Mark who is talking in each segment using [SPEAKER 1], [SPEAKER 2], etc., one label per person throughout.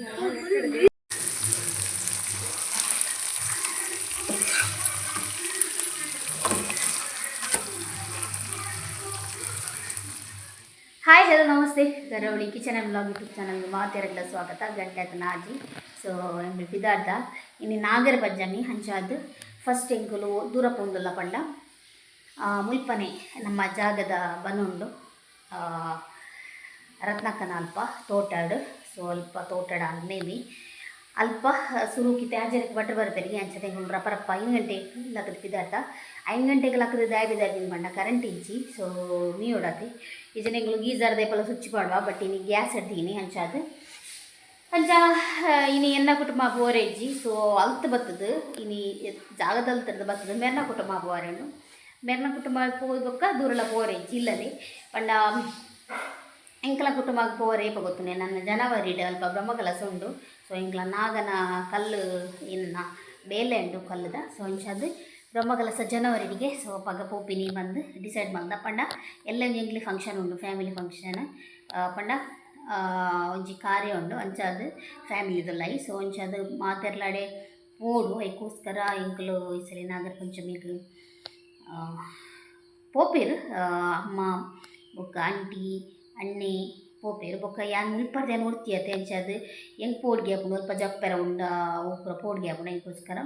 [SPEAKER 1] Hi, hello, namaste. ಕರಾವಳಿ kitchen and blog YouTube ಚಾನಲ್ಗೆ ಮಾತೆರಡ್ಲ ಸ್ವಾಗತ. ಗಂಟೆ ಆತನ ಆಜಿ. ಸೊ ಎಂಕುಲು ಪಿದಾರ್ದ. ಇನಿ ನಾಗರ ಪಂಚಮಿ. ಅಂಚಾದ್ ಫಸ್ಟ್ ಎಂಕುಲು ದೂರ ಪೋಂದುಲ್ಲ ಪಂಡ ಮುಲ್ಪನೆ ನಮ್ಮ ಜಾಗದ ಬನ ಉಂಡು, ರತ್ನಕ್ಕನ ಅಲ್ಪ ತೋಟಡ್. ಸೊ ಅಲ್ಪ ತೋಟಡ್ ಮೇಬಿ ಅಲ್ಪ ಸುರುಕಿತ್ತೆ ಆಜರೆಕ್ ಭಟ್ರು ಬರ್ಪೆರ್. ಅಂಚ ಎಂಕುಲು ರಪ್ಪ ರಪ್ಪ 5 ಗಂಟೆಗ್ ಲಕ್ಕುದು ಪಿದಾಡ್ದ. 5 ಗಂಟೆಗೆ ಲಕ್ಕುದು ದಾಯೆ ಪಿದಾಡ್ದಿನಿ ಪಂಡ ಕರೆಂಟ್ ಇಜ್ಜಿ. ಸೊ ಮೀಯೊಡಾತೆ. ಇಜ್ಜಿಂಡ ಎಂಕುಲು ಗೀಸರ್ದ ಏಪಲ ಸ್ವಿಚ್ ಪಾಡುವ. ಬಟ್ ಇನಿ ಗ್ಯಾಸ್ ಎಡ್ದೀನಿ. ಅಂಚಾದ್ ಅಂಚ ಇನಿ ಎನ್ನ ಕುಟುಂಬ ಪೋರೆ ಇಜ್ಜಿ. ಸೊ ಅಲ್ತ್ ಬತ್ತದು, ಇನಿ ಜಾಗದಲ್ತರ್ದು ಬತ್ತದು ಮೆರ್ನ ಕುಟುಂಬ ಪೋರೆಂಡು. ಮೆರ್ನ ಕುಟುಂಬ ಪೋದು ಬೊಕ್ಕ ದೂರಲ ಪೋರೆ ಇಜ್ಜಿ. ಇಲ್ಲದೆ ಪಂಡ ಎಂಕಲ ಕುಟುಂಬಗ್ ಪೋರೆ ಏಪ ಗೊತ್ತುಂಡೆ? ನನ್ನ ಜನವರಿಡ್ ಅಲ್ಪ ಬ್ರಹ್ಮಕಲಶ ಉಂಡು. ಸೊ ಎಂಕ್ಲ ನಾಗನ ಕಲ್ಲು ಏನ ಬೇಲೆ ಉಂಡು ಕಲ್ಲುದ. ಸೊ ಅಂಚಾದ್ ಬ್ರಹ್ಮಕಲಶ ಜನವರಿಗೆ. ಸೊ ಅಪಗ ಪೋಪಿನಿ ಬಂದು ಡಿಸೈಡ್ ಮಲ್ದ. ಪಂಡ ಎಲ್ಲ ಎಂಕ್ಲೆ ಫಂಕ್ಷನ್ ಉಂಡು, ಫ್ಯಾಮಿಲಿ ಫಂಕ್ಷನ್ ಪಂಡ ಒಂಜಿ ಕಾರ್ಯ ಉಂಡು. ಅಂಚಾದ್ ಫ್ಯಾಮಿಲಿದುಲಾಯಿ. ಸೊ ಅಂಚಾದ್ ಮಾತೆರ್ಲಾಡೆ ಪೋಡು. ಐಕೋಸ್ಕರ ಎಂಕುಲು ಈ ಸಲ ನಾಗರ ಪಂಚಮಿಗ್ ಪೋಪೆರ್. ಅಮ್ಮ ಬೊಕ್ಕ ಆಂಟಿ, ಅಣ್ಣೆ ಪೋಪೆರ್. ಬೊಕ್ಕ ಯಾನ್ ಮುಲ್ಪರ್ದ್ ಯಾನ್ ಒರ್ತಿ ಅತೆ. ಅಂಚಾದ್ ಎಂಕ್ ಪೋಡಿಗೆ ಆಪುಂಡು. ಅಲ್ಪ ಜಪ್ಪೆರ ಉಂಡ, ಅವು ಪೂರ ಪೋಡಿಗೆ ಆಪುಂಡು. ಐಕೋಸ್ಕರ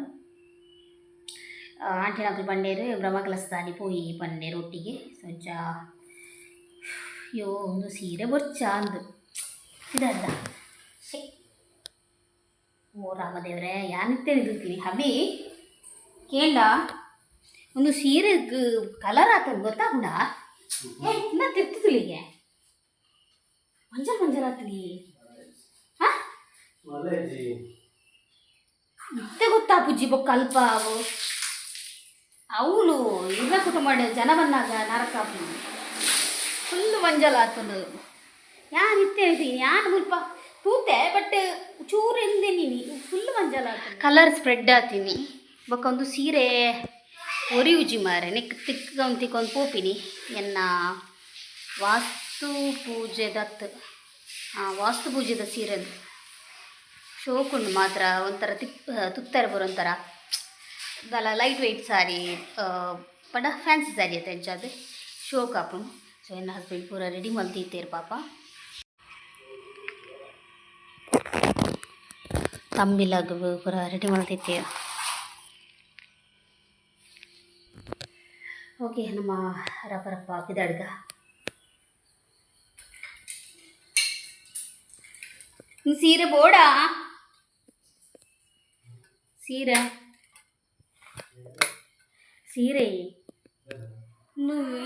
[SPEAKER 1] ಆಂಟಿನಕುಲು ಪಂಡೇರು, ಬ್ರಹ್ಮಕಲಶದಾನಿ ಪೋಯಿ ಪಂಡೇರು ಒಟ್ಟಿಗೆ. ಸೊ ಅಂಚ ಯೋ ಒಂದು ಸೀರೆ ಬೊರ್ಚ ಅಂದು ಇದರ್ದ. ಶೇ, ಓ ರಾಮದೇವ್ರೆ, ಯಾನಿತ್ತೆ ನಿಲ್ತೀನಿ. ಹಬಿ ಕೇಂಡ, ಒಂದು ಸೀರೆ ಕಲರ್ ಆತನ ಗೊತ್ತಾಗುಂಡ. ಏ ಇನ್ನ ತಿರ್ತುಲಿಗೆ ಮಂಜಲ್ ಮಂಜಲ್ ಆತಲಿ. ಹಾ, ಇತ್ತೆ ಗೊತ್ತಾಪುಜ್ಜಿ. ಬೊಕ್ಕ ಅಲ್ಪ ಅವು ಅವಳು ಇರ್ನ ಕುಟುಂಬ ಜನ ಬಂದಾಗ ನರಕ. ಫುಲ್ ಮಂಜಲ್ ಆತುಂಡು. ಯಾನ್ ಇತ್ತೆ ಹೇಳ್ತೀನಿ, ಯಾನ್ ಮುಲ್ಪ ತೂತೆ, ಬಟ್ ಚೂರು ಎಂದೆ ನೀನಿ ಫುಲ್ ಮಂಜಲ್ ಆತುಂಡು. Colour spread ಆತೀನಿ. ಬೊಕ್ಕ ಒಂದು ಸೀರೆ ಒರಿಯುಜಿ ಮಾರೆ. ನೆಕ್ ತಿಕ್ಕ ತಿಕ್ಕೊಂದು ಪೋಪಿನಿ. ಎನ್ನ ವಾಸ್ತು ಪೂಜೆದತ್ತು, ವಾಸ್ತು ಪೂಜೆದ ಸೀರೆ ಶೋಕುಂಡು ಮಾತ್ರ. ಒಂಥರ ತಿಕ್ ತುತ್ತರ ಬರೋ ಒಂಥರ ದಾಲ ಲೈಟ್ ವೆಯ್ಟ್ ಸಾರಿ ಪಂಡ ಫ್ಯಾನ್ಸಿ ಸಾರಿ ಅತ್ತೆ. ಅಂಚಾದ್ ಶೋಕ್ ಆಪುಂಡು. ಸೊ ಎನ್ನ ಹಸ್ಬೆಂಡ್ ಪೂರ ರೆಡಿ ಮಲ್ತಿತ್ತೇರು ಪಾಪ. ತಂಬಿಲಗ್ ಪೂರ ರೆಡಿ ಮಲ್ತಿತ್ತೇರು. ಓಕೆ, ನಮ್ಮ ರಪ್ಪ ರಪ್ಪ ಪಿದಾಡ್ಗ. ಸೀರೆ ಬೋಡಾ? ಸೀರೆ ಸೀರೆ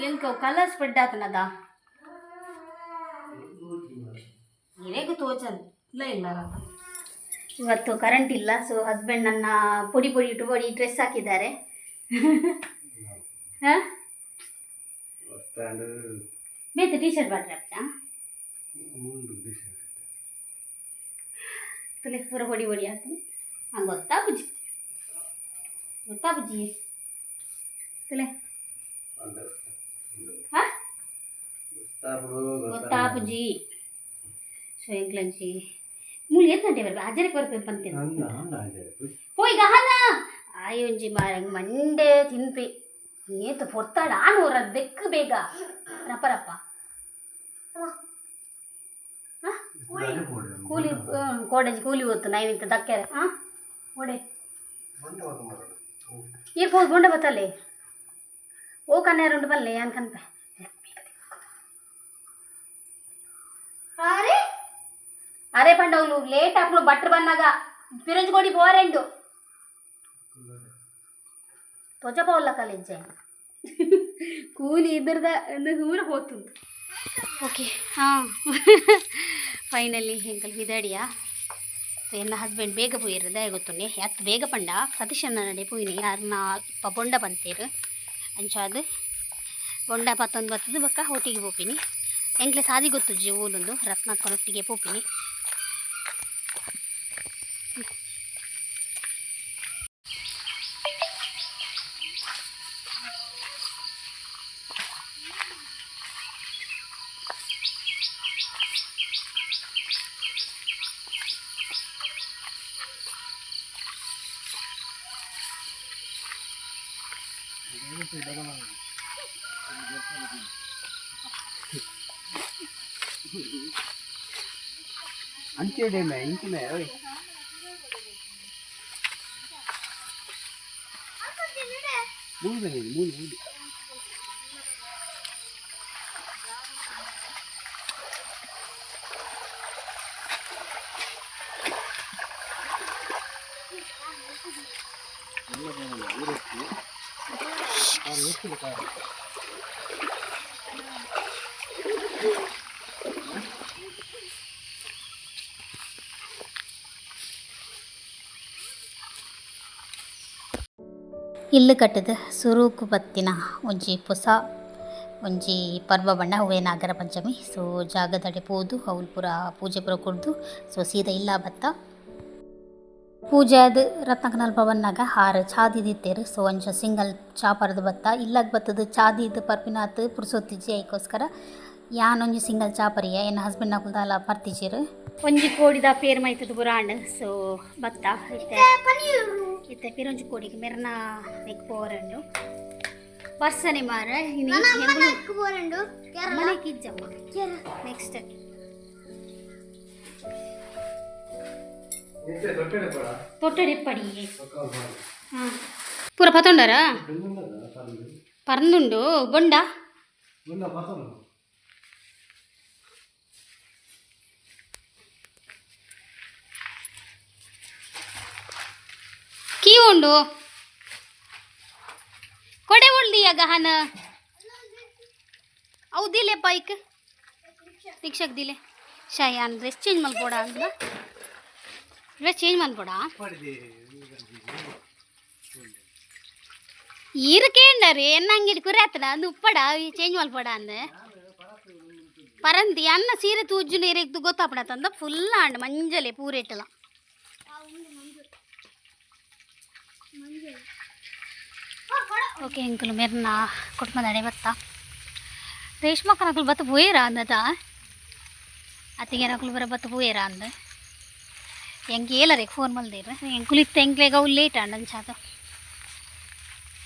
[SPEAKER 1] ಎಂಕ ಕಲರ್ ಸ್ಪ್ರೆಡ್ ಆತನದ. ಇರೇಗು ತೋಚನ್ ಇಲ್ಲ ಇಲ್ಲ. ಇವತ್ತು ಕರೆಂಟ್ ಇಲ್ಲ. ಸೊ ಹಸ್ಬೆಂಡ್ ನನ್ನ ಪೊಡಿ ಪೊಡಿ ಇಟ್ಟು ಪೊಡಿ ಡ್ರೆಸ್ ಹಾಕಿದ್ದಾರೆ. ಹಾಂ, ಬೇತೆ ಟೀ ಶರ್ಟ್ ಬಾಟ್ರೆ ಅಪ್ಪ. ತುಲೆ ಪೂರ ಪೊಡಿ ಪೊಡಿ ಆತು. ಹಂಗೆ ಗೊತ್ತಾ ಬುಜ್ಜಿ? ಗೊತ್ತಾ ಬುಜ್ಜಿ? ತುಲೆ. ಹಾಂ, ಗೊತ್ತಾ ಬುಜ್ಜಿ? ಸೊ ಎಂಕ್ಲಂಚಿ ಮೂಲು ಏತ್ ಗಂಟೆ ಬರ್ಬೇಕು? ಆಜರಕ್ಕೆ ಬರ್ಬೇಕು ಪಂತೇನೆ ಪೋಯ್ ಗಹನ. ಆಯ್ ಒಂಜಿ ಮಾರಂಗ್ ಮಂಡೆ ತಿನ್ಪಿ. ಏತ್ ಪೊರ್ತಾಡ ಆನೂರ ದೆಕ್ಕು ಬೇಗ ರಪ್ಪ ರಪ್ಪ. ಕೂಲಿ ಕೋಡಂಜಿ ಕೂಲಿ ಹೊತ್ತು ನೈವಿಂತ ದಕ್ಕೆರೆ. ಹಾಂ, ಓಡೆ ಈರ್ ಪೋದು ಬೊಂಡ ಬತ್ತಲ್ಲಿ. ಓ ಕನ್ಯಾರುಂಡು ಬಲ್ಲೆ ಯಾನ್ ಕನ್ಪೆ. ಅರೆ ಅರೆ ಪಂಡವ್ಲು ಲೇಟ್ ಆಪುಂಡು. ಭಟ್ರು ಬಂದಾಗ ಪಿರಂಜ್ ಕೋಡಿ ಪೋರೆಂಡು ತೊಜಪವಲ್ಲ ಕಾಲೇಜ್ ಕೂಲಿ ಇದ್ರದ ದೂರ ಹೋತುಂಡು. ಓಕೆ, ಹಾಂ, ಫೈನಲಿ ಎಂಕಲ್ ಪಿದಾಡಿಯಾ. ಸೊ ಎನ್ನ ಹಸ್ಬೆಂಡ್ ಬೇಗ ಪೋಯಿರು. ದಾಯೆ ಗೊತ್ತುಂಡೆ? ಅತ್ ಬೇಗ ಪಂಡ ಸತೀಶಣ್ಣ ನಡೆ ಪೋಯಿನಿ. ಯಾರನ್ನ ಅಲ್ಪ ಬೊಂಡ ಪಂತೇರು. ಅಂಚಾದ್ ಬೊಂಡ ಪತ್ತೊಂದು ಬತ್ತದು ಬೊಕ್ಕ ಒಟ್ಟಿಗೆ ಪೋಪಿನಿ. ಎಂಕ್ಲೆ ಸಾದಿ ಗೊತ್ತುಜ್ಜಿ ಓಲುಂದು. ರತ್ನಾಕನೊಟ್ಟಿಗೆ ಪೋಪಿನಿ.
[SPEAKER 2] ಅಂಚೆಡೆ ಇಂಚಿನ ಮೂರು ಮೂರು ಮೂರು.
[SPEAKER 1] ಇಲ್ಲು ಕಟ್ಟದ ಸುರುಕು ಬತ್ತಿನ ಒಂಜಿ ಪೊಸ ಒಂಜಿ ಪರ್ಬ ಬಣ್ಣ ಹೂವೆ ನಾಗರ ಪಂಚಮಿ. ಸೊ ಜಾಗದಡೆ ಪೋದು ಅವ್ಲು ಪೂರ ಪೂಜೆ ಪೂರ ಕೊರ್ದು ಸೊ ಸೀದಾ ಇಲ್ಲ ಬತ್ತ ಪೂಜೆ ಆದ್ ರತ್ನಕನಲ್ಪ ಬನ್ನಗ ಹಾರು ಚಾ ದೀದಿತ್ತೆರ್. ಸೊ ಒಂಜ ಸಿಂಗಲ್ ಚಾ ಪರ್ದು ಬತ್ತ ಇಲ್ಲಗ್ ಬತ್ತದು ಚಾ ದೀದ್ ಪರ್ಪಿನಾತ್ ಪುರ್ಸೊತ್ತಿಜ್ಜಿ. ಐಕೋಸ್ಕರ ಯಾನೊಂಜಿ ಸಿಂಗಲ್ ಚಾ ಪರಿಯೆ ಎನ್ನ ಹಸ್ಬೆಂಡ್ ನಕುಲು ದಾಲ ಪರ್ತಿಜೆರ್. ಒಂಜಿ ಕೋಡಿದ ಪೇರ್ ಮೈತದ ಪೂರ ಆಂಡ್. ಸೊ ಬತ್ತ ಇತ್ತೆ ಇತ್ತೆ ಪಿರೊಂಜಿ ಕೋಡಿಗೆ ಮೆರ್ನ ನೆಕ್ ಪೋವರುಂಡು ಬರ್ಸನೆ ಮಾರ ಇನಿ ಮನೆಗೆ ಇಜ್ಜಮ್ಮ ನೆಕ್ಸ್ಟ್ ತೊಟ್ಟೆಡಿಪ್ಪಡಿ ಪೂರ ಪತೊಂಡರ ಪರ್ನುಂಡು ಬೊಂಡ ಕೀ ಉಂಡು ಕೊಡೆ ಉಳ್ದಿಯ ಗಹನ ಅವು ದಿಲೆ ಬೈಕ್ ರಿಕ್ಷಾಕ್ ದಿಲೆ ಶಯಾನ್ ಡ್ರೆಸ್ ಚೇಂಜ್ ಮಲ್ಪೋಡ ಅಂದ ಡ್ರೆಸ್ ಚೇಂಜ್ ಮಲ್ಪೋಡ ಇರುಕೇಂಡರಿ ಎನ್ನ ಅಂಗಡಿ ಕುರಾತನ ಅಂದು ಉಪ್ಪಡ ಚೇಂಜ್ ಮಲ್ಪೋಡ ಅಂದ ಪರಂತಿ ಅನ್ನ ಸೀರೆ ತೂಜು ನೀರಿಗೆ ಗೊತ್ತಾಪಡ ತಂದ ಫುಲ್ ಆಂಡ್ ಮಂಜಲೆ ಪೂರೇಟಲ. ಓಕೆ ಎಂಕುಲು ಮೆರ್ನ ಕುಟುಂಬದಡೆ ಬತ್ತ ರೇಷ್ಮಾ ಕನಕುಲು ಬತ್ತ ಪೋಯೇರ ಅಂದತ ಅತ್ತಿಗೆ ನಕುಲು ಬರ ಬತ್ತ ಪೋಯೇರ ಅಂದ ಎಂಕ್ ಏಲರೆ ಫೋನ್ ಮಲ್ದೇರು ಎಂಕುಲು ಇತ್ತ ಎಂಕ್ಲೆಗ್ ಅವು ಲೇಟ್ ಆಂಡ್ ಅಂಚಾದ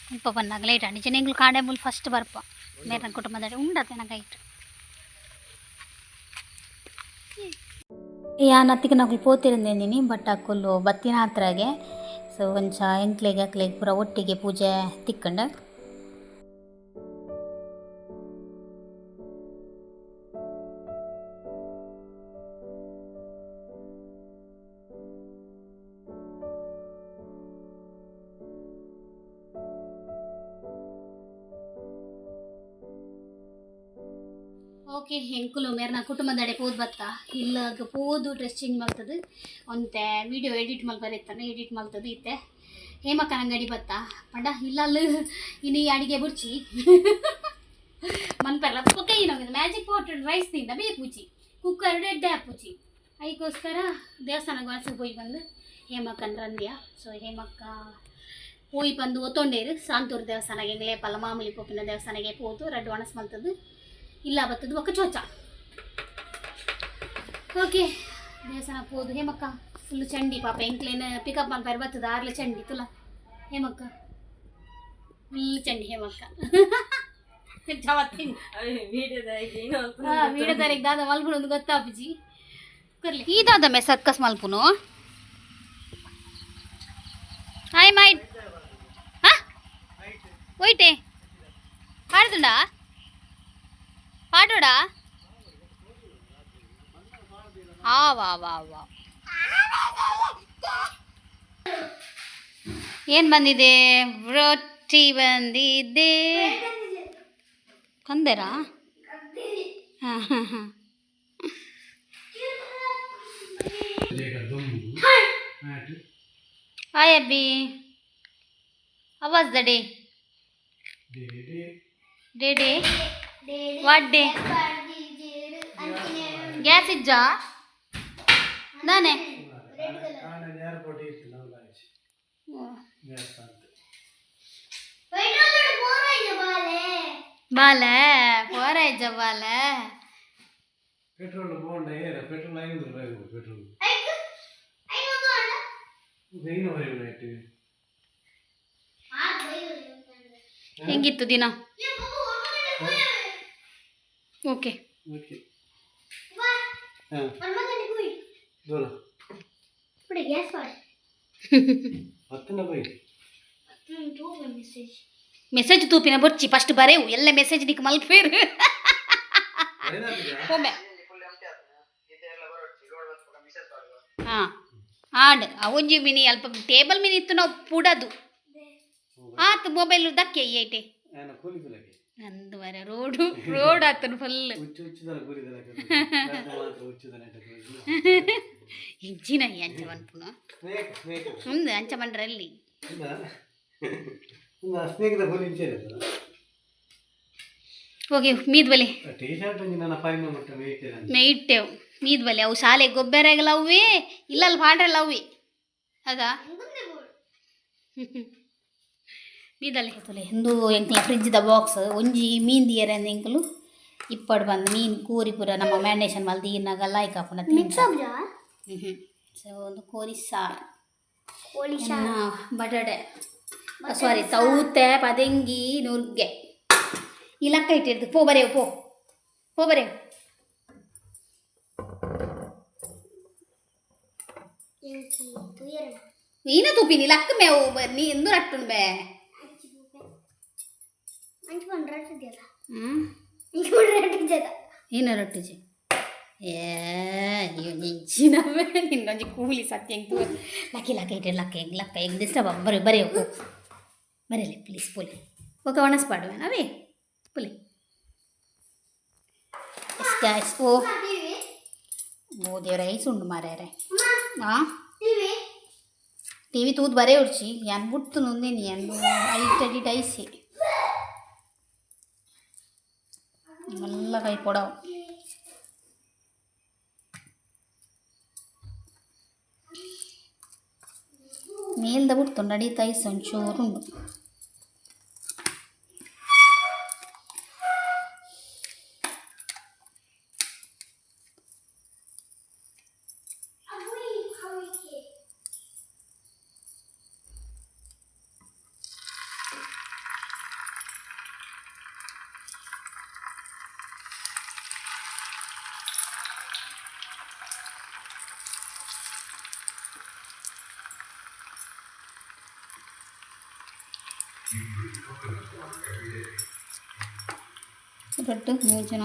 [SPEAKER 1] ಮುಲ್ಪ ಬನ್ನಾಗ ಲೇಟ್ ಆಂಡ್ ಇಜ್ಜನ ಎಂಕುಲು ಕಾಂಡೆ ಮುಲ್ ಫಸ್ಟ್ ಬರ್ಪ ಮೇರ್ನ ಕುಟುಂಬದಡೆ ಉಂಡತೆ ನಂಗೆ ಐಟ್ ಯಾನ್ ಅತ್ತಿಗೆ ನಕುಲು ಪೋತಿರಂದೇನಿ ಬಟ್ ಅಕುಲು ಬತ್ತಿನ ಹತ್ರಗೆ. ಸೊ ಒಂಚ ಎಂಕ್ಲೆಗ್ ಅಕ್ಲೆಗ್ ಪೂರ ಒಟ್ಟಿಗೆ ಪೂಜೆ ತಿಕ್ಕಂಡ. ಓಕೆ ಎಂಕುಲು ಮೇರ್ನ ಕುಟುಂಬದಡೆ ಪೋದು ಬತ್ತ ಇಲ್ಲಾಗ ಪೋದು ಡ್ರೆಸ್ ಚೇಂಜ್ ಮಲ್ತದು ಒಂತೆ ವಿಡಿಯೋ ಎಡಿಟ್ ಮಲ್ಪರೆ ಇತ್ತಾನೆ ಎಡಿಟ್ ಮಲ್ತದು ಇತ್ತೆ ಹೇಮಕ್ಕನ ಅಂಗಡಿ ಬತ್ತ ಪಂಡ ಇಲ್ಲಲ್ಲು ಇನ್ನು ಈ ಅಡಿಗೆ ಬುರ್ಚಿ ಮನ್ಪೆಲ್ಲ ಪೊಕ್ಕ ಏನೋಗಿದೆ ಮ್ಯಾಜಿಕ್ ಪೋಟ್ ರೈಸ್ ತಿಂದ ಬೇಪೂಚಿ ಕುಕ್ಕರ್ ಡೆಡ್ ಆಪುಚಿ ಅದಕ್ಕೋಸ್ಕರ ದೇವಸ್ಥಾನಕ್ಕೆ ವಾಸಕ್ಕೆ ಹೋಗಿ ಬಂದು ಹೇಮಕ್ಕನ ರಂದ್ಯ. ಸೊ ಹೇಮಕ್ಕ ಪೋಯಿ ಬಂದು ಒತ್ತೊಂಡೇರು ಸಾಂತೂರು ದೇವಸ್ಥಾನಕ್ಕೆ ಎಂಗ್ಲೇಪಲ್ಲ ಮಾಮೂಲಿ ಪೋಪಿನ ದೇವಸ್ಥಾನಕ್ಕೆ ಪೋತು ರಡ್ಡು ಒಣಸ್ ಮಲ್ತದು ಇಲ್ಲ ಬತ್ತದು ಒಕ್ಕ ಚೋಚ. ಓಕೆ ದೇವಸ್ಥಾನ ಪೋದು ಹೇಮಕ್ಕ ಫುಲ್ ಚಂಡಿ ಪಾಪ ಎಂಕ್ಲೇನ ಪಿಕಪ್ ಮಲ್ಪರೆ ಬತ್ತದ ಆರ್ಲ ಚಂಡಿ ತುಲ ಹೇಮಕ್ಕ ಫುಲ್ ಚಂಡಿ ಹೇಮಕ್ಕ ವೀಡಿಯೋದಾರಿಗೆ ದಾದ ಮಲ್ಪುನು ಗೊತ್ತಾಪುಜಿ ಕೊರ್ಲಿ ಈ ದಾದ ಮೇ ಸರ್ಕಸ್ ಮಲ್ಪುನು ಹಾಯ್ ಮೈ ಹಾ ಒಯ್ಟೆ ಪಾಡ್ದುಂಡಾ ಪಾಡೋಡಾ ಆ ವಾ ವಾ ವಾ ಏನು ಬಂದಿದೆ? ರೊಟ್ಟಿ ಬಂದಿದೆ. ಕಂದೆರಾ? ಹಾಂ ಹಾಂ ಹಾಂ. Hi Abbi, Awas the day day day what day gas ಇಜ್ಜಾ ನಾನೇ ಬಾಲೆ ಪೋರ ಇಜ್ಜ ಬಾಲೆ.
[SPEAKER 2] ಪೆಟ್ರೋಲ್ ಬೋಂಡ ಏರ ಪೆಟ್ರೋಲ್ 500 ರೂಪಾಯಿ ಪೆಟ್ರೋಲ್
[SPEAKER 1] ಹೆಂಗಿತ್ತು ದಿನ? ಓಕೆ.
[SPEAKER 2] ಓಕೆ. ಹಾಂ, ದೂರ ಹತ್ತನ ಬೈ.
[SPEAKER 1] ಮೆಸೇಜ್ ತೂಪಿನ ಬೊರ್ಚಿ, ಫಸ್ಟ್ ಬರೇವು ಎಲ್ಲ ಮೆಸೇಜ್ ನಿಕ್ ಮಲ್ಪೇರು ಒಮ್ಮೆ. ಹಾಂ, ಆಂಡ್ ಒಂಜಿ ಮಿನಿ ಅಲ್ಪ ಟೇಬಲ್ ಮಿನಿ ಇತ್ತು, ನಾವು ಪುಡದು ಆತು. ಮೊಬೈಲ್ ದಕ್ಕೆ ಐಟೆ.
[SPEAKER 2] ಏನ ಕೂಲಿದಲಕ್ಕೆ?
[SPEAKER 1] ನಂದು ಮರ ರೋಡು ರೋಡ್ ಆತನು ಫುಲ್.
[SPEAKER 2] ಹುಚ್ಚು ಹುಚ್ಚುದಲ್ಲ, ಕೂಲಿದಲಕ್ಕೆ ಮಾತ್ರ ಹುಚ್ಚುದನ.
[SPEAKER 1] ಇಂಚಿನ ಅಂಚ ಮನ್ಪುನ.
[SPEAKER 2] Snake snake.
[SPEAKER 1] ಒಂದು ಅಂಚ ಬಂಡ್ರಲ್ಲಿ.
[SPEAKER 2] ಸ್ನೇಹಿತ ಕೂಲಿ ಇಂಚೆ.
[SPEAKER 1] ಓಕೆ, ಮೀದ್ ಬಲೆ.
[SPEAKER 2] ಟೀ ಶರ್ಟ್ ಒಂಜಿ ನನ್ನ ಫೈವ್ ಮುಟ್ಟ ಮೇಯ್ತೇನೆ.
[SPEAKER 1] ಮೇಯ್ಟೆವು ಮೀದ್ ಬಲೆ. ಅವು ಶಾಲೆ ಗೊಬ್ಬರ ಅವೇ ಇಲ್ಲಲ್ಲಿ ಪಾಡ್ರಲ್ಲ ಅವೇ ಅದ ಮೀದಲೆ ತುಲೆ. ಹಿಂದೂ ಎಂಕ್ಲ ಫ್ರಿಜ್ದ ಬಾಕ್ಸ್ ಒಂಜಿ ಮೀನ್ ದಿಯರ ಎಂಕಲು ಇಪ್ಪಡು ಬಂದು ಮೀನ್ ಕೋರಿ ಪೂರ ನಮ್ಮ ಮ್ಯಾರಿನೇಷನ್ ಮಲ್ದಿ ಈನಾಗ ಲಾಯ್ಕ್ ಹಾಪುನ. ಹ್ಞೂ, ಸೊ ಒಂದು ಕೋರಿ ಸಾರು, ಇನ್ನ ಬಟಾಟೆ, ಸಾರಿ, ತೌತೆ, ಪದೆಂಗಿ, ನುರ್ಗೆ. ಈ ಲಕ್ಕ ಇಟ್ಟಿರ್ದು. ಪೋ ಬರೇವು, ಪೋ ಪೋ ಬರೇವು. ನೀನ ತೂಪಿನಿ ಲಕ್ಕ ಮೇವು ನೀ ಎಂದು ರಟ್ಟುನ್ ಬೇ. ಹ್ಞೂ, ಏನು ರೊಟ್ಟಿಜಿ? ಏ ಅಯ್ಯೋ, ನಿಂಚಿನವೇ ನಿನ್ನೊಂಜಿ ಕೂಲಿ ಸತ್ಯ ಹೆಂಗ್ ತೂ. ಲಕ್ಕಿ ಲಕ್ಕ ಇಟ್ಟೆ, ಲಕ್ಕ ಹೆಂಗ್ ಲಕ್ಕ ಹೆಂಗ್ ಡಿಸ್ಟರ್ಬ್. ಬರೀ ಬರೀ ಪೋ, ಬರೀಲಿ ಪ್ಲೀಸ್. ಪುಲಿ ಓಕೆ, ಒಣಸ್ ಪಾಡುವೆ ನಾವೇ ಪುಲಿ. ಎಸ್ ಗ್ಯಾಸ್, ಓ ಗೋಧಿ ರೈಸ್ ಉಂಡು ಮಾರ್ಯಾರೆ. ಹಾಂ, ಟಿ ವಿ ತೂದು ಬರೇ ಉಡ್ಚಿ. ಯಾನ್ ಬುಡ್ತು ನುಂದೇನಿ ಅನ್ನು ಐಟ್ ಅಡಿಟ್ ಐಸಿ ಎಲ್ಲ ಕೈ ಕೊಡವು. ಮೇಲ್ದ ಬಿಡ್ತು ನಡೀತಾ ಐಸ್ ಒಂಚೂರುಂಡು. ರೊಟ್ಟು ಮೂರು ಜನ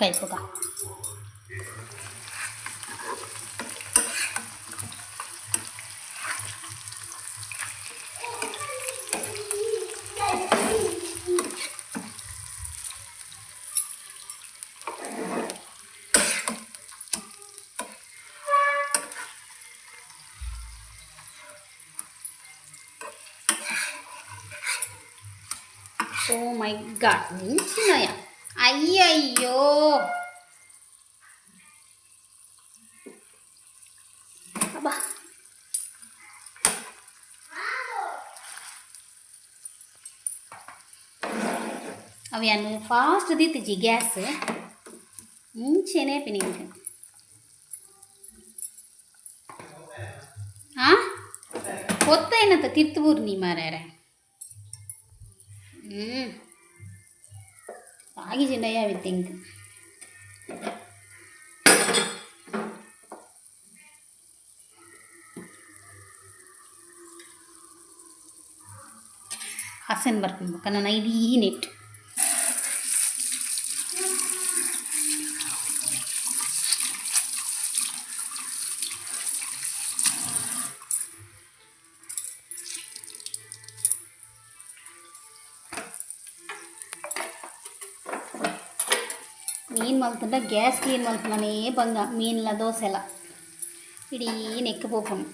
[SPEAKER 1] ಕೈಪುಗ. ಓ ಮೈ ಗಾಡ್, ನಿಂಚಿನಯ. ಅಯ್ಯಯ್ಯೋ, ಅಬ್ಬಾ. ಅವು ಫಾಸ್ಟ್ ದೀತಿಜಿ ಗ್ಯಾಸ್ ಮುಂಚೆನೇ ಪಿನಿಂಗ್. ಹಾಂ, ಹೊತ್ತ ಏನಂತ ತಿರ್ತುಬೂರು ನೀ ಮಾರ್ಯಾರ. ಹ್ಞೂ, ಬಾಗಿ ಚಿನ್ನಯ್ಯ ವಿತ್ತಿಂಗ್. ಹಾಸನ್ ಬರ್ಕೊಂಡು ನಾನು ಇಡೀ ನೆಟ್. ಮೀನು ಮಲ್ತಂಡ ಗ್ಯಾಸ್ ಕ್ಲೀನ್ ಮಲ್ಪುನನೇ ಬಂಗ. ಮೀನ್ಲ ದೋಸೆಲ ಇಡೀ ನೆಕ್ ಪೋಪುಂಡು.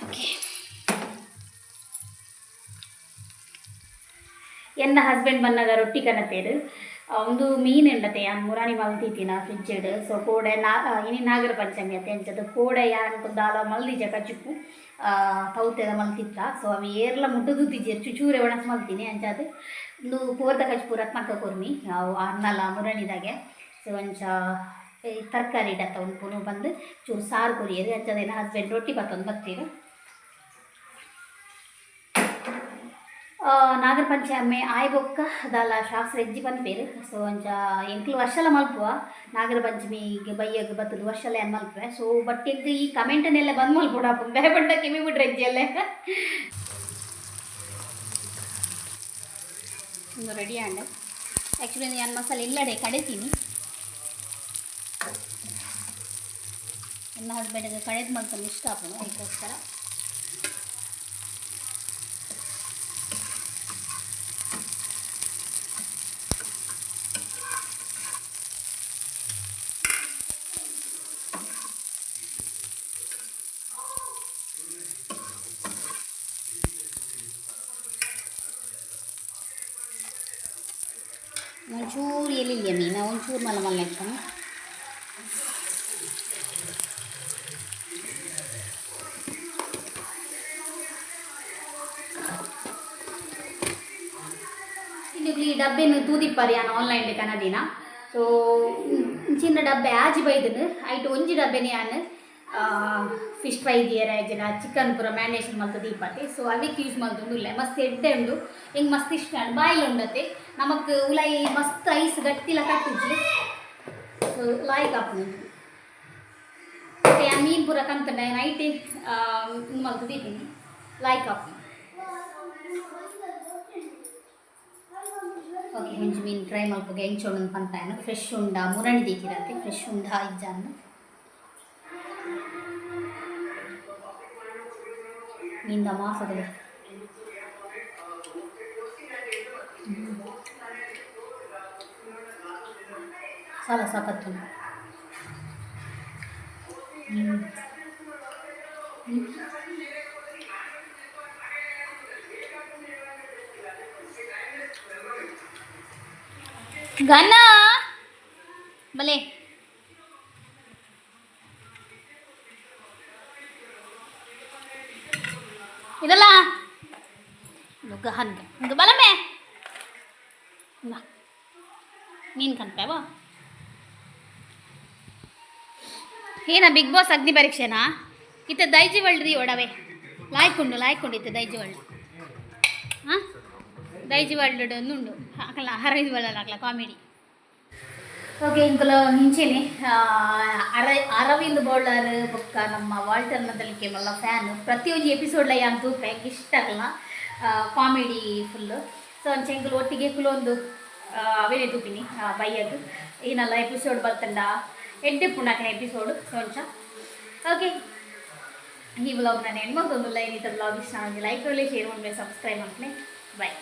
[SPEAKER 1] ಓಕೆ, ಎನ್ನ ಹಸ್ಬೆಂಡ್ ಬನ್ನಗ ರೊಟ್ಟಿ ಕನತೇರು. ಒಂದು ಮೀನು ಎಂಡತೆ ಯಾನ್ ಮುರಾಣಿ ಮಲ್ತಿತ್ತಿನ ಫ್ರಿಜ್ಡ್. ಸೊ ಕೋಡೆ ನಾ ಇನಿ ನಾಗರ ಪಂಚಮಿ ಅತ್ತೆ, ಅಂಚದ ಕೋಡೆ ಯಾನ್ ದಾಲ ಮಲ್ದಿಜ. ಕಜಿಪು ತೌತೆದ ಮಲ್ತಿತ್ತ. ಸೊ ಅವು ಏರ್ಲ ಮುಟ್ಟುದುತ್ತಿಜೆರ್, ಚುಚೂರೆ ಒಣಸ್ ಮಲ್ತೀನಿ. ಅಂಚಾದ್ ಒಂದು ಪೋರ್ದ ಕಜಿಪು ರತ್ನಕ್ಕ ಕೊರ್ನಿ ಅವು ಅನ್ನಲ ಮುರಣಿದಾಗೆ. ಸೊ ಅಂಚ ತರಕಾರಿ ಡತ್ತ ಉಂಪುನು ಬಂದು ಚೂರು ಸಾರು ಕೊರಿಯರು. ಅಂಚದೇನ ಹಸ್ಬೆಂಡ್ ರೊಟ್ಟಿ ಬತ್ತೊಂದು ಬರ್ತೀರು. ನಾಗರ ಪಂಚಮಿ ಆಯ್ ಬೊಕ್ಕ ದಾಲ ಶಾಸ್ತ್ರ ಎಜ್ಜಿ ಪನ್ಪೇರು. ಸೊ ಅಂಚ ಎಂಕ್ಲು ವರ್ಷಲ ಮಲ್ಪುವ, ನಾಗರ ಪಂಚಮಿಗೆ ಬಯ್ಯಗ್ ಬತ್ತದ ವರ್ಷಲ ಏನ್ ಮಲ್ಪುವೆ. ಸೊ ಬಟ್ ಎಂಕ್ ಈ ಕಮೆಂಟನ್ನೆಲ್ಲ ಬಂದ್ ಮಲ್ಪೊಡಾಪುಂಡು, ದಾಯೆ ಪಂಡ ಕಿಮಿ ಬಿಡ್ರೆ ಎಜ್ಜಿ ಒಂದು ರೆಡಿ ಆಂಡ್. ಆ್ಯಕ್ಚುಲಿ ನಾನು ಮಸಾಲೆ ಇಲ್ಲಡೆ ಕಡೆತೀನಿ. ನನ್ನ ಹಸ್ಬೆಂಡ್ಗೆ ಕಡೆದು ಮಲ್ತೊಂದು ಇಷ್ಟ ಆಪುಂಡು, ಅದಕ್ಕೋಸ್ಕರ. ಒಂಚೂರು ಎಲ್ಲಿಲ್ಲ ಮೀನು, ಒಂಚೂರು ಮಲ್ಲ ಮಲ್ಲ ಇರ್ತಾನೆ. ಇಲ್ಲಿ ಈ ಡಬ್ಬೆನು ತೂದಿಪ್ಪರಿ ಯಾನ್ ಆನ್ಲೈನ್ ಕನದಿನ. ಸೊ ಚಿನ್ನ ಡಬ್ಬೆ ಆಜಿ ಬೈದನು. ಐಟ್ ಒಂಜಿ ಡಬ್ಬೆನೆ ಯಾನ್ ಫಿಶ್ ಫ್ರೈ ದಿಯರ ಇಜ್ಜಿಡ ಚಿಕನ್ ಪೂರ ಮ್ಯಾರಿನೇಷನ್ ಮಲ್ತ್ ದೀಪತೆ. ಸೊ ಅವೆಕ್ ಯೂಸ್ ಮಲ್ತೊಂದು ಉಲ್ಲೆ. ಮಸ್ತ್ ಎಡ್ಡೆ ಉಂಡು, ಎಂಕ್ ಮಸ್ತ್ ಇಷ್ಟ ಉಂಡು. ಬಾಯ್ಲ್ ಉಂಡತೆ ನಮಕ್ ಉಲಾಯಿ ಮಸ್ತ್ ಐಸ್ ಗಟ್ಟಿಲ ಕಟ್ಟುಜಿ. ಸೊ ಲಾಯ್ಕ್ ಆಪುಂಡು. ಯಾನ್ ಮೀನ್ ಪೂರ ಕಂತಂಡ ನೈಟ್ ಉಂದು ಮಲ್ತ್ ದೀಪಿನಿ, ಲಾಯ್ಕ್ ಆಪುಂಡು. ಓಕೆ, ಒಂಜಿ ಮೀನ್ ಟ್ರೈ ಮಲ್ಪುಗ ಎಂಚ ಉಂಡು ಪನ್ಪಾಯನು. ಫ್ರೆಶ್ ಉಂಡ ಮುರಣಿ ದೀತಿರತ್ತೆ, ಫ್ರೆಶ್ ಉಂಡ ಇಜ್ಜಾಂದು. ಮೀನ್ದ ಮಾಸದ ಸಾಲ ಸಾಕತ್ತು. ಘನ ಬಲೆ ಇದಲ್ಲ ಗಹನ್ಗೆ ಒಂದು ಬಲಮೆ ಮೀನು ಕನ್ಪೇವ. ಏನ ಬಿಗ್ ಬಾಸ್ ಅಗ್ನಿ ಪರೀಕ್ಷೆನಾ? ಇತ್ತ ದೈಜಿ ವರ್ಲ್ಡ್ ರೀ ಒಡವೆ ಲಾಯ್ಕೊಂಡು ಲಾಯ್ಕೊಂಡು ಇತ್ತೆ ದೈಜಿ ವರ್ಲ್ಡ್. ಹಾಂ, ದೈಜಿ ವರ್ಲ್ಡ್ ಉಂಡು ಅಕಲ ಅರವಿಂದ್ ವರ್ಲ್ಡ್ ಅಕಲ ಕಾಮಿಡಿ. ಓಕೆ, ಇಂಕುಲು ಇಂಚೆನೆ ಅರವಿಂದ್ ಬೋಳಾರ್ ಬೊಕ್ಕ ನಮ್ಮ ವಾಲ್ಟರ್ ನದಲಿಕೆ ಮಲ್ಲ ಫ್ಯಾನ್. ಪ್ರತಿಯೊಂಜಿ ಎಪಿಸೋಡ್ಲ ಯಾನ್ ತೂಪೆ, ಇಷ್ಟ ಆಗಲ್ಲ ಕಾಮಿಡಿ ಫುಲ್ಲು. ಸೊ ಅಂಚ ಎಂಕುಲು ಒಟ್ಟಿಗೆ ಕುಲೊಂದು ಅವೇನೆ ತೂಪಿನಿ ಬಯ್ಯಗ್. ಏನಲ್ಲ ಎಪಿಸೋಡ್ ಬತ್ತಂಡ ಎಡ್ಡೆ ಪುಂಡಾಕನ ಎಪಿಸೋಡ್. ಸೊ ಅಂಚ ಓಕೆ, ಈ ವ್ಲಾಗ್ ನಾನು ಹೆಣ್ಮಕ್ಳು ಈ ವ್ಲಾಗ್ ಇಷ್ಟ ಲೈಕ್ ಶೇರ್ ಮಾಡಿ ಸಬ್ಸ್ಕ್ರೈಬ್ ಮಾಡ್ತೀನಿ. ಬಾಯ್.